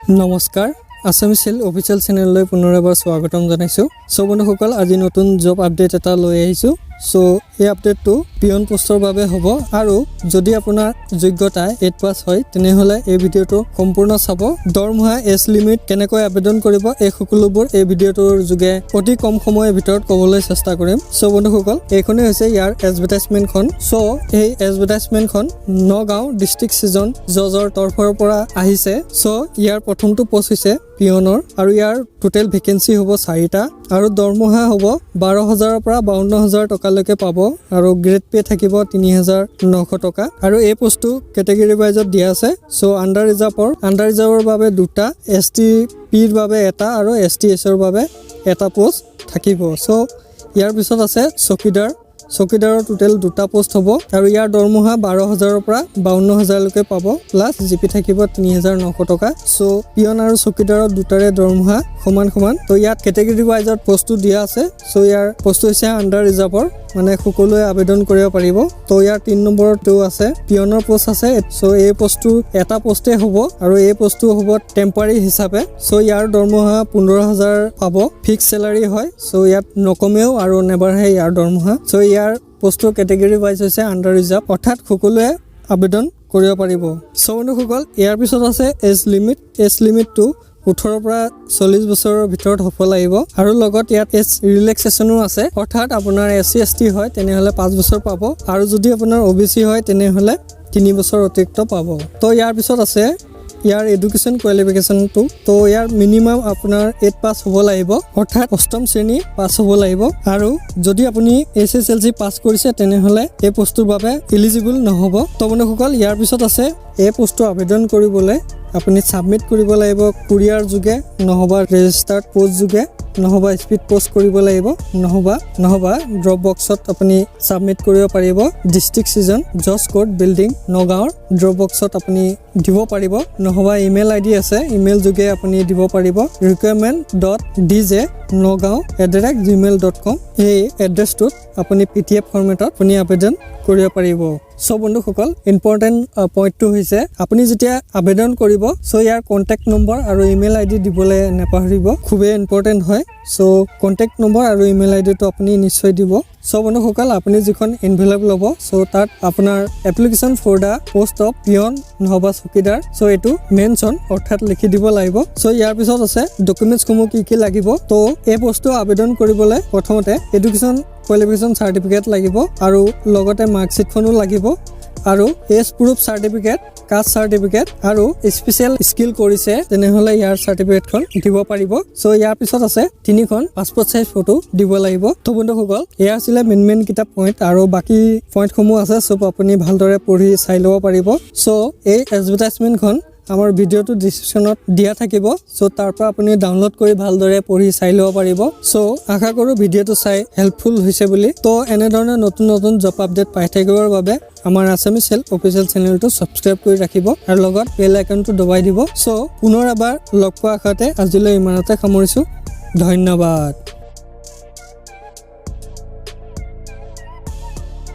নমস্কাৰ, Assamese cell official চেনেললৈ পুনৰ এবাৰ স্বাগতম জনাইছোঁ। চ' বন্ধুসকল, আজি নতুন জব আপডেট এটা লৈ আহিছোঁ। চ' এই আপডেটটো পিয়ন পোষ্টৰ বাবে হ'ব আৰু যদি আপোনাৰ যোগ্যতা 8 পাছ হয়, তেনেহ'লে এই ভিডিঅ'টো সম্পূৰ্ণ চাব। দৰমহা, এজ লিমিট, কেনেকৈ আবেদন কৰিব, এই সকলোবোৰ এই ভিডিঅ'টোৰ যোগে অতি কম সময়ৰ ভিতৰত ক'বলৈ চেষ্টা কৰিম। চ' বন্ধুসকল, এইখনেই হৈছে ইয়াৰ এডভাৰটাইজমেণ্টখন। চ' এই এডভাৰটাইজমেণ্টখন নগাঁও ডিষ্ট্ৰিক্ট ছেছন জজৰ তৰফৰ পৰা আহিছে। চ' ইয়াৰ প্ৰথমটো পষ্ট হৈছে পিয়নৰ আৰু ইয়াৰ টোটেল ভেকেঞ্চি হ'ব চাৰিটা আৰু দৰমহা হ'ব 12,000ৰ পৰা 52,000 টকালৈকে পাব আৰু গ্ৰেড পে' থাকিব 3900 টকা। আৰু এই পষ্টটো কেটেগৰী ৱাইজত দিয়া আছে। চ' আণ্ডাৰ ৰিজাৰ্ভৰ বাবে দুটা, এছ টি পিৰ বাবে এটা আৰু এছ টি এছৰ বাবে এটা পষ্ট থাকিব। চ' ইয়াৰ পিছত আছে চকীদাৰ। চকীদাৰৰ টোটেল দুটা পষ্ট হ'ব আৰু ইয়াৰ দৰমহা 12,000ৰ পৰা 52,000লৈকে পাব, প্লাছ জি পি থাকিব 3900 টকা। চ' পিয়ন আৰু চকীদাৰৰ দুটাৰে দৰমহা সমান সমান। ত' ইয়াত কেটেগৰী ৱাইজত পষ্টটো দিয়া আছে। চ' ইয়াৰ পষ্টটো হৈছে আণ্ডাৰ ৰিজাৰ্ভৰ, মানে সকলোৱে আবেদন কৰিব পাৰিব। ত' ইয়াৰ 3 নম্বৰটো আছে পিয়নৰ পষ্ট আছে। চ' এই পষ্টটো এটা পষ্টেই হ'ব আৰু এই পষ্টটো হ'ব টেম্পৰাৰী হিচাপে। চ' ইয়াৰ দৰমহা 15,000 পাব, ফিক্স চেলাৰী হয়। চ' ইয়াত নকমেও আৰু নেবাঢ়ে ইয়াৰ দৰমহা। চ' ইয়াৰ পষ্টৰ কেটেগৰী ৱাইজ হৈছে আণ্ডাৰ ৰিজাৰ্ভ, অৰ্থাৎ সকলোৱে আবেদন কৰিব পাৰিব। চ' বন্ধুসকল, ইয়াৰ পিছত আছে এজ লিমিট। এজ লিমিটটো 18ৰ পৰা 40 বছৰৰ ভিতৰত হ'ব লাগিব আৰু লগত ইয়াত এজ ৰিলেক্সেশ্যনো আছে, অৰ্থাৎ আপোনাৰ এছ চি, এছ টি হয় তেনেহ'লে 5 বছৰ পাব আৰু যদি আপোনাৰ অ' বি চি হয়, তেনেহ'লে 3 বছৰ অতিৰিক্ত পাব। তো ইয়াৰ পিছত আছে ইয়াৰ এডুকেশ্যন কোৱালিফিকেশ্যনটো। তো ইয়াৰ মিনিমাম আপোনাৰ 8 পাছ হ'ব লাগিব, অৰ্থাৎ অষ্টম শ্ৰেণী পাছ হ'ব লাগিব। আৰু যদি আপুনি এইচএছএলচি পাছ কৰিছে, তেনেহ'লে এই পষ্টটোৰ বাবে ইলিজিবল নহ'ব। তো বন্ধুসকল, ইয়াৰ পিছত আছে এই পষ্টটো আবেদন কৰিবলৈ আপুনি ছাবমিট কৰিব লাগিব কুৰিয়াৰ যোগে, নহ'বা ৰেজিষ্টাৰ্ড পষ্ট যোগে, নহ'বা স্পীড পষ্ট কৰিব লাগিব, নহ'বা ড্ৰপ বক্সত আপুনি ছাবমিট কৰিব পাৰিব। ডিষ্ট্ৰিক্ট ছেছন জজ কোৰ্ট বিল্ডিং, নগাঁৱৰ ড্ৰপ বক্সত আপুনি দিব পাৰিব, নহ'বা ইমেইল আই ডি আছে, ইমেইল যোগে আপুনি দিব পাৰিব, recruitment.djnagaon@gmail.com। এই এড্ৰেছটোত আপুনি পিডিএফ ফৰ্মেটত আপুনি আবেদন কৰিব পাৰিব। চ' বন্ধুসকল, ইম্পৰ্টেণ্ট পইণ্টটো হৈছে আপুনি যেতিয়া আবেদন কৰিব, চ' ইয়াৰ কণ্টেক্ট নম্বৰ আৰু ইমেইল আই ডি দিবলৈ নাপাহৰিব। খুবেই ইম্পৰ্টেণ্ট হয়। চ' কণ্টেক্ট নম্বৰ আৰু ইমেইল আই ডিটো আপুনি নিশ্চয় দিব। চ' বন্ধুসকল, আপুনি যিখন এনভেলপ ল'ব, চ' তাত আপোনাৰ "Application for the post of peon নহ'বা চকীদাৰ", চ' এইটো মেনশ্যন অৰ্থাৎ লিখি দিব লাগিব। চ' ইয়াৰ পিছত আছে ডকুমেণ্টছসমূহ কি কি লাগিব। ত' এই পষ্টটো আবেদন কৰিবলৈ প্ৰথমতে এডুকেশ্যন কোৱালিফিকেশ্যন চাৰ্টিফিকেট লাগিব আৰু লগতে মাৰ্কশ্বিটখনো লাগিব আৰু age proof certificate, caste certificate আৰু স্পেচিয়েল স্কিল কৰিছে তেনেহ'লে ইয়াৰ চাৰ্টিফিকেটখন দিব পাৰিব। চ' ইয়াৰ পিছত আছে তিনিখন পাছপৰ্ট চাইজ ফটো দিব লাগিব। ত' বন্ধুসকল, এয়া আছিলে মেইন মেইন কেইটা পইণ্ট আৰু বাকী পইণ্টসমূহ আছে, চব আপুনি ভালদৰে পঢ়ি চাই ল'ব পাৰিব। চ' এই এডভাৰটাইজমেণ্টখন আমাৰ ভিডিঅ'টো ডিছক্ৰিপশ্যনত দিয়া থাকিব। চ' তাৰ পৰা আপুনি ডাউনলোড কৰি ভালদৰে পঢ়ি চাই ল'ব পাৰিব। চ' আশা কৰোঁ ভিডিঅ'টো চাই হেল্পফুল হৈছে বুলি। ত' এনেধৰণে নতুন নতুন জব আপডেট পাই থাকিবৰ বাবে আমাৰ আছামিজ চেল অফিচিয়েল চেনেলটো ছাবস্ক্ৰাইব কৰি ৰাখিব আৰু লগত বেল আইকনটো দবাই দিব। চ' পুনৰ এবাৰ লগ পোৱা আশাতে আজিলৈ ইমানতে সামৰিছোঁ। ধন্যবাদ।